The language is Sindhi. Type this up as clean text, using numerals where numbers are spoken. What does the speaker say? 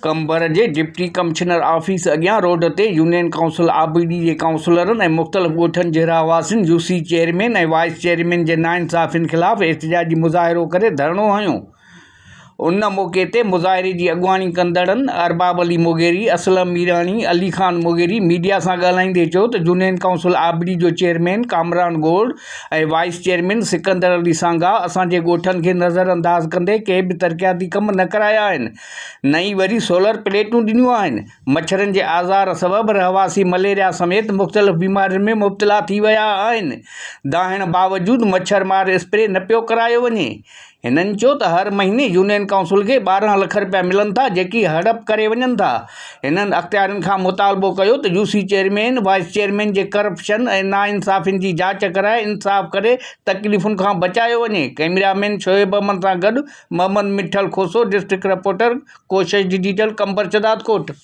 قمبر جي ڊپٽي ڪمشنر آفيس اڳيان روڊ تي يونين ڪائونسل آبڙي جي ڪائونسلرن ۽ مختلف ڳوٺن جي رهواسين يوسي چيئرمين ۽ وائيس چيئرمين جي ناانصافين خلاف احتجاجي مظاهرو ڪري ڌرڻو هنيو. ان موقعي تي مظاهري جي اڳواڻي ڪندڙن ارباب علي مغيري، اسلم ميراڻي، علي خان مغيري ميڊيا سان ڳالهائيندي چيو ته يونين ڪائونسل آبڙي جو chairman Kamran Gor ۽ vice chairman Sikandar Ali Sangah اسان جي ڳوٺن کي نظر انداز ڪندي ڪي به ترقياتي ڪم نه ڪرايا آهن نه ئي وري سولر پليٽون ڏنيون آهن، مڇرن جي آزار سبب رهواسي مليريا سميت مختلف بيمارين ۾ مبتلا ٿي ويا آهن، دانهڻ باوجود مڇر مار اسپري نه پيو ڪرايو وڃي. هنن چيو ته هر مهيني يونين ڪائونسل کي 12 لک رپيا ملن ٿا جيڪي هڙپ ڪري وڃن ٿا. هنن اختيارين کان مطالبو ڪيو ته يوسي چيئرمين، وائيس چيئرمين جي ڪرپشن ۽ ناانصافين جي جاچ ڪرائي انصاف ڪري تڪليفن کان بچايو وڃي. ڪئميرا مين شعيب احمد سان گڏ Muhammad Mithal Khoso, district reporter, Koshish digital, Qambar Shahdadkot.